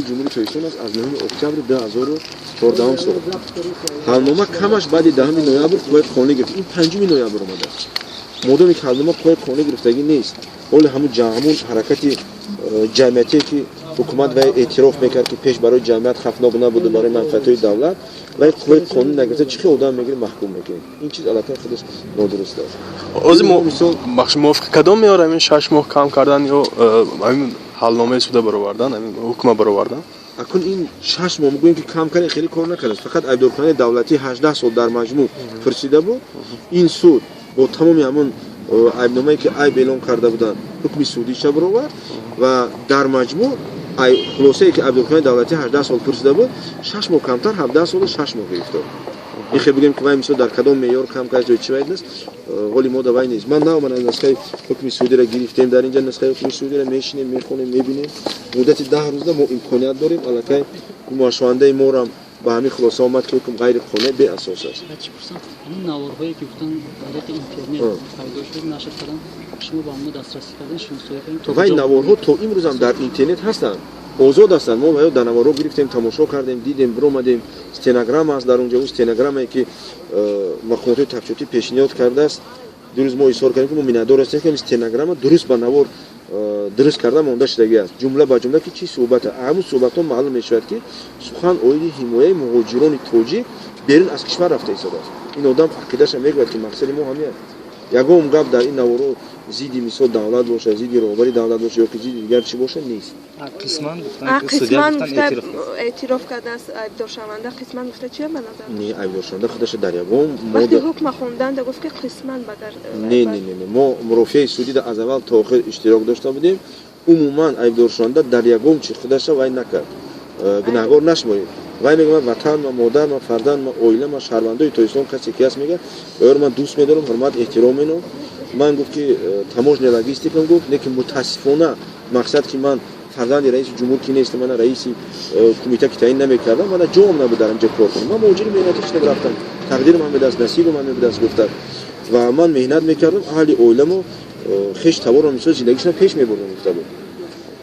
Ҷумҳурии Тоҷикистон аст аз 9 октябри 2014 сол. Ҳалнома камаш баъди 10 ноябр қувваи қонунӣ гирифт. Ин 5 ноябр омадааст. Модоме ки ҳалнома қувваи қонунӣ гирифтагӣ нест, ҳоле ҳамун ҳаракати ҷамъиятие ки ҳукумат вай эътироф мекард, ки пеш барои ҷамъият хавфнок набуду барои манфиатҳои давлат, вай қувваи қонунӣ нагирифта, чӣ хел одам мегирем, маҳкум мекунем? Ин чиз аллакай худаш нодуруст аст. Ози мувофиқи кадом меёр ҳамин 6 моҳ кам кардан ё ҳамин ҳалномаи суда баровардан, ҳамин ҳукма баровардан? Акун ин 6 моҳ мегӯем, ки кам кардан, хеле кор накардааст. Фақат айбдоркунаи давлатӣ 18 сол дар маҷмӯъ пурсида буд. Ин суд бо тамоми ҳамон айбномае ки айб эълон карда буданд, ҳукми судиша баровард ва дар маҷмӯъ хулосае ки айбдоркунаи давлатӣ 18 сол пурсида буд, 6 моҳ камтар 17 солу 6 моҳ гирифтор. Ин хел бигӯем, ки вай мисол дар кадом меъёр кам кард ё чӣ, вай нест, ҳоли мо да вай нест. Ман наомадам, нусхаи ҳукми судиро гирифтем, дар инҷа нусхаи ҳукми судиро мешинем, мехонем, мебинем. Муддати 10 рӯза мо имконият дорем. Аллакай гумоншавандаи морам ба ҳамин хулоса омад, ки ҳукм ғайриқонунӣ, беасос аст. Чӣ пурсам, ҳамин наворҳое ки гуфтан тариқи интернет пайдо шуд, нашр кардан, шумо ба онҳо дастрасӣ кардем, шиносоӣ кардем? Вай наворҳо то имрӯзам дар интернет ҳастанд, озод ҳастанд. Мо дар наворҳо гирифтем, тамошо кардем, дидем, биромадем. Стенограмма аст дар онҷа, ӯ стенограммае ки мақомотҳои тафтишотӣ пешниҳод кардааст. Дирӯз мо изҳор кардем, ки мо миннатдор ҳастем, ки стенограмма дуруст ба навор дуруст карда монда шудагӣ аст, ҷумла ба ҷумла, ки чӣ суҳбата. Ҳамун суҳбатҳо маълум мешавад, ки сухан оиди ҳимояи муҳоҷирони тоҷик берун аз кишвар рафта истодааст. Ин одам ақидаша мегӯяд, ки мақсади мо ҳамин аст. Ягон гап дар ин наворо зидди, мисол, давлат бошад, зидди роҳбари давлат бошад ё ки зидди дигар чӣ бошад, нест. Қисман гуфта эътироф кардааст айбдоршаванда, қисман гуфта, чия ба назар? Не, айбдоршаванда худаша дар ягон вақти ҳукма хонданда гуфт, ки қисман багар. Не, не, не, мо мурофиаи судида аз аввал то охир иштирок дошта будем. Умуман айбдоршаванда дар ягон чи худаша вай накард, гунаҳгор нашморид. Вай мегӯяд: ватан ма, модар ма, фарзанд ма, оила ма, шаҳрвандои Тоҷикистон касе ки ҳаст, мегӯяд, оёро ман дӯст медорам, ҳурмат, эҳтиром менам. Ман, гуфт, ки таможня логистикам, гуфт, лекин мутаассифона мақсад ки ман фарзанди раиси ҷумҳур ки нестам, мана раиси кумита ки таъин намекардам, мана ҷоам набуд дар инҷа кор кунам. Ман муҳоҷири меҳнатӣ шудам, рафтам, тақдирам ҳам будааст, насибам ҳам будааст, гуфта, ва ман меҳнат мекардам, аҳли оиламу хеш таворам, мисол, зиндагишонам пеш мебурдам, гуфта буд.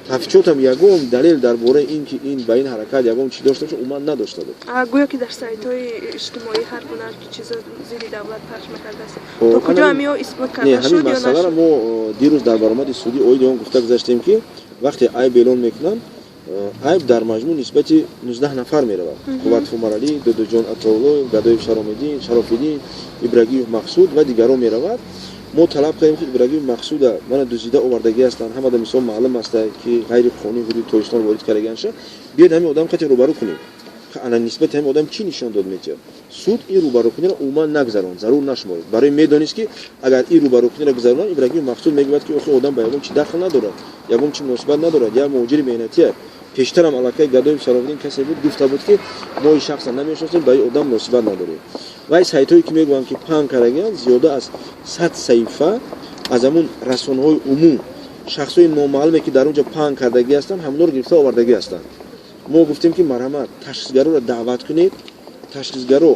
Тафтишотам ягон далел дар бораи ин ки ин ба ин ҳаракат ягон чӣ дошта боша, умуман надошта буд. Гӯё ки дар сайтҳои иҷтимоӣ ҳар гуна чизо зидди давлат пахш мекардааст, то куҷо ҳамиё исбот карда шуд? Ҳамин масъаларо мо дирӯз дар баромади судӣ оиди он гуфта гузаштем, ки вақте айб эълон мекунанд, айб дар маҷмӯъ нисбати 19 нафар меравад: Қувватов Умаралӣ, Додоҷон Атоуллоев, Гадоев Шаромиддин, Шарофиддин, Ибрагимов Мақсуд ва дигарон меравад. Мо талаб кардем, ки Ибрагимов Мақсуда мана дуздида овардагӣ ҳастанд, ҳамада мисол маълум аст, ки ғайриқонунӣ ҳудуди Тоҷикистон ворид кардагианша, биёед ҳамин одам қати рӯбарӯ кунем, ана нисбати ҳамин одам чӣ нишон дод метиҳад. Суд ин рӯбарӯкуниро умуман нагузаронд, зарур нашуморид. Барои медонист, ки агар ин рӯбарӯкуниро гузаронад, Ибрагимов Мақсуд мегӯяд, ки охи одам ба ягон чи дахл надорад, ягон чи муносибат надорад, як муҳоҷири меҳнатия. Пештарам аллакай Гадоев Шарофиддин касе буд, гуфта буд, ки мо ин шахсро намешиносем, ба ин одам муносибат надорем. Вай сайтҳое ки мегӯянд, ки паҳн кардагианд, зиёда аз 100 саҳифа аз ҳамун расонаҳои умум, шахсҳои номаълуме ки дар он ҷо паҳн кардагӣ ҳастанд, ҳамонҳоро гирифта овардагӣ ҳастанд. Мо гуфтем, ки марҳамат, ташхисгароро даъват кунед, ташхисгаро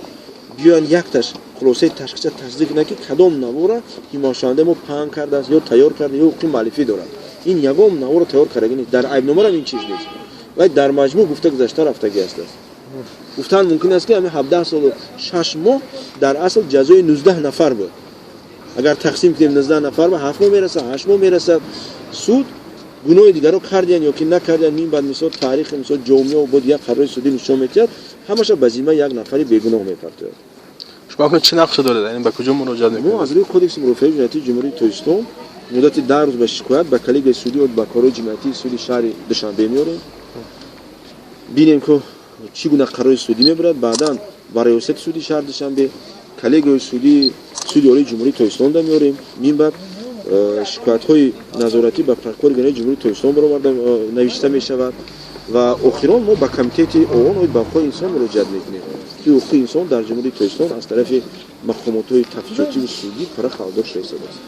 биёянд, якташ хулосаи ташхиса тасдиқ кунад, ки кадом навора ҳимояшавандаи мо паҳн кардааст ё тайёр карда ё ҳуқуқи муаллифӣ дорад. Ин ягон наворо тайёр кардагӣ нест, дар айбномарам ин чиз нест. Вай дар маҷмӯъ гуфта гузашта рафтагӣ аст. Гуфтан мумкин аст, ки ҳамин 17 солу 6 моҳ дар асл ҷазои 19 нафар буд. Агар тақсим кунем, 19 нафар ба 7 моҳ мерасад, 8 моҳ мерасад. Суд гуноҳи дигарро кардиян ё ки накардиян, мин баъд, мисол, таърихи, мисол, ҷомеа бо дигар қарори судӣ нишон метиҳад, ҳамаша ба зиммаи як нафари бегуноҳ мепартояд. Шумо акнун чӣ нақша доред, яъне ба куҷо муроҷиат мекунед? Мо аз рӯи Кодекси мурофиаи ҷиноятии Ҷумҳурии Тоҷикистон муддати 10 рӯз ба шикоят ба коллегияи судӣ ба корҳои ҷиноятии суди шаҳри Душанбе меорем, бинем, ки чӣ гуна қарори судӣ мебарад. Баъдан ба раёсати суди шаҳри Душанбе, коллегияи судии Суди Олии Ҷумҳурии Тоҷикистонда меорем. Мин баъд шикоятҳои назоратӣ ба прокурори генералии Ҷумҳурии Тоҷикистон бароварда навишта мешавад ва охирон мо ба Комитети ООН оид ба ҳуқуқи инсон муроҷиат мекунем, ки ҳуқуқи инсон дар Ҷумҳурии Тоҷикистон аз тарафи мақомотҳои тафтишотиву судӣ пурра халалдор шуда истодааст.